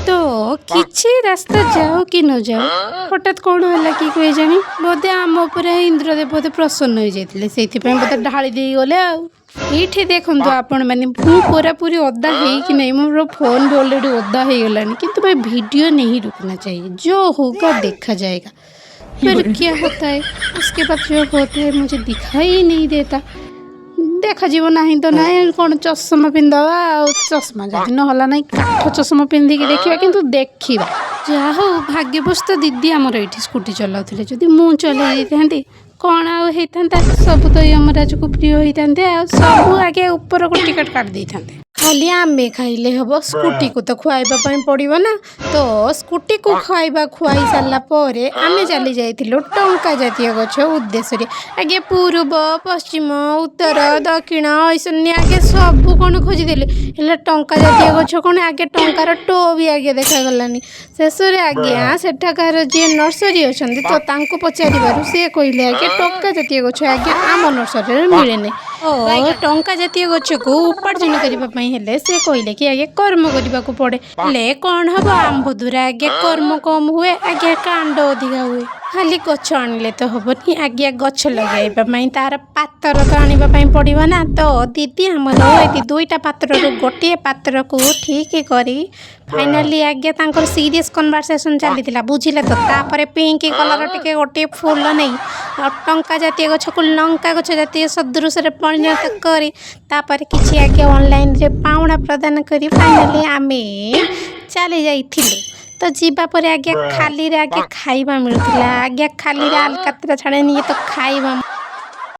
ତ କିଛି ରାସ୍ତା ଯାଉ କି ନ ଯାଉ, ହଠାତ୍ କ'ଣ ହେଲା କି କେଜାଣି, ବୋଧେ ଆମ ଉପରେ ଇନ୍ଦ୍ରଦେବ ବୋଧେ ପ୍ରସନ୍ନ ହେଇଯାଇଥିଲେ, ସେଇଥିପାଇଁ ବୋଧେ ଢାଳି ଦେଇଗଲେ। ଆଉ ଏଇଠି ଦେଖନ୍ତୁ ଆପଣମାନେ, ମୁଁ ପୁରାପୁରି ଓଦା ହେଇକି ନାହିଁ, ମୋର ଫୋନ୍ ବି ଅଲରେଡ଼ି ଓଦା ହେଇଗଲାଣି, କିନ୍ତୁ भाई, वीडियो नहीं रुकना चाहिए, जो होगा देखा जाएगा। फिर क्या होता है, उसके बाद जो होता है मुझे दिखाई ही नहीं देता। ଦେଖାଯିବ ନାହିଁ ତ ନାହିଁ, କ'ଣ ଚଷମା ପିନ୍ଧିଦେବା। ଆଉ ଚଷମା ଯଦି ନହେଲା ନାହିଁ, କାଠ ଚଷମା ପିନ୍ଧିକି ଦେଖିବା, କିନ୍ତୁ ଦେଖିବା। ଯାହା ହଉ, ଭାଗ୍ୟବଶତଃ ଦିଦି ଆମର ଏଇଠି ସ୍କୁଟି ଚଲାଉଥିଲେ। ଯଦି ମୁଁ ଚଲେଇ ଦେଇଥାନ୍ତି, କ'ଣ ଆଉ ହେଇଥାନ୍ତା? ସବୁ ତ ୟମରାଜକୁ ପ୍ରିୟ ହେଇଥାନ୍ତେ ଆଉ ସବୁ ଆଗେ ଉପରକୁ ଟିକେଟ୍ କାଟି ଦେଇଥାନ୍ତେ। ଖାଲି ଆମେ ଖାଇଲେ ହବ? ସ୍କୁଟିକୁ ତ ଖୁଆଇବା ପାଇଁ ପଡ଼ିବ ନା। ତ ସ୍କୁଟିକୁ ଖାଇବା ଖୁଆଇ ସାରିଲା ପରେ ଆମେ ଚାଲି ଯାଇଥିଲୁ ଟଙ୍କା ଜାତୀୟ ଗଛ ଉଦ୍ଦେଶ୍ୟରେ। ଆଜ୍ଞା, ପୂର୍ବ, ପଶ୍ଚିମ, ଉତ୍ତର, ଦକ୍ଷିଣ, ଐଶାନ୍ୟ, ଆଜ୍ଞା, ସବୁ କ'ଣ ଖୋଜିଦେଲି, ହେଲେ ଟଙ୍କା ଜାତୀୟ ଗଛ କ'ଣ ଆଜ୍ଞା, ଟଙ୍କାର ଟୋ ବି ଆଜ୍ଞା ଦେଖାଗଲାନି। ଶେଷରେ ଆଜ୍ଞା, ସେଠାକାର ଯିଏ ନର୍ସରୀ ଅଛନ୍ତି, ତ ତାଙ୍କୁ ପଚାରିବାରୁ ସିଏ କହିଲେ, ଆଜ୍ଞା, ଟଙ୍କା ଜାତୀୟ ଗଛ ଆଜ୍ଞା ଆମ ନର୍ସରୀରେ ମିଳେନି। ଓ ଟଙ୍କା ଜାତୀୟ ଗଛକୁ ଉପାର୍ଜନ କରିବା ପାଇଁ ହେଲେ ସେ କହିଲେ କି ଆଜ୍ଞା, କର୍ମ କରିବାକୁ ପଡ଼େ। ହେଲେ କ'ଣ ହବ, ଆମ୍ଭ ଦ୍ୱାରା ଆଜ୍ଞା କର୍ମ କମ୍ ହୁଏ, ଆଜ୍ଞା, କାଣ୍ଡ ଅଧିକା ହୁଏ। ଖାଲି ଗଛ ଆଣିଲେ ତ ହବନି ଆଜ୍ଞା, ଗଛ ଲଗାଇବା ପାଇଁ ତାର ପାତର ତ ଆଣିବା ପାଇଁ ପଡ଼ିବ ନା। ତ ଦିଦି ଆମର ଏଠି ଦୁଇଟା ପାତ୍ରରୁ ଗୋଟିଏ ପାତ୍ରକୁ ଠିକ୍ କରି ଫାଇନାଲି ଆଜ୍ଞା ତାଙ୍କର ସିରିୟସ୍ କନଭରସେସନ୍ ଚାଲିଥିଲା, ବୁଝିଲେ ତ। ତାପରେ ପିଙ୍କ କଲର୍ ଟିକେ ଗୋଟିଏ ଫୁଲ ନେଇ ଆଉ ଟଙ୍କା ଜାତୀୟ ଗଛକୁ ଲଙ୍କା ଗଛ ଜାତୀୟ ସଦୃଶରେ ପରିଣତ କରି, ତାପରେ କିଛି ଆଜ୍ଞା ଅନଲାଇନରେ ପାଉଣା ପ୍ରଦାନ କରି ଫାଇନାଲି ଆମେ ଚାଲି ଯାଇଥିଲୁ। ତ ଯିବା ପରେ ଆଜ୍ଞା, ଖାଲିରେ ଆଜ୍ଞା ଖାଇବା ମିଳୁଥିଲା। ଆଜ୍ଞା, ଖାଲିରେ ଆଲକାତ୍ରା ଛାଡ଼େନି, ଇଏ ତ ଖାଇବା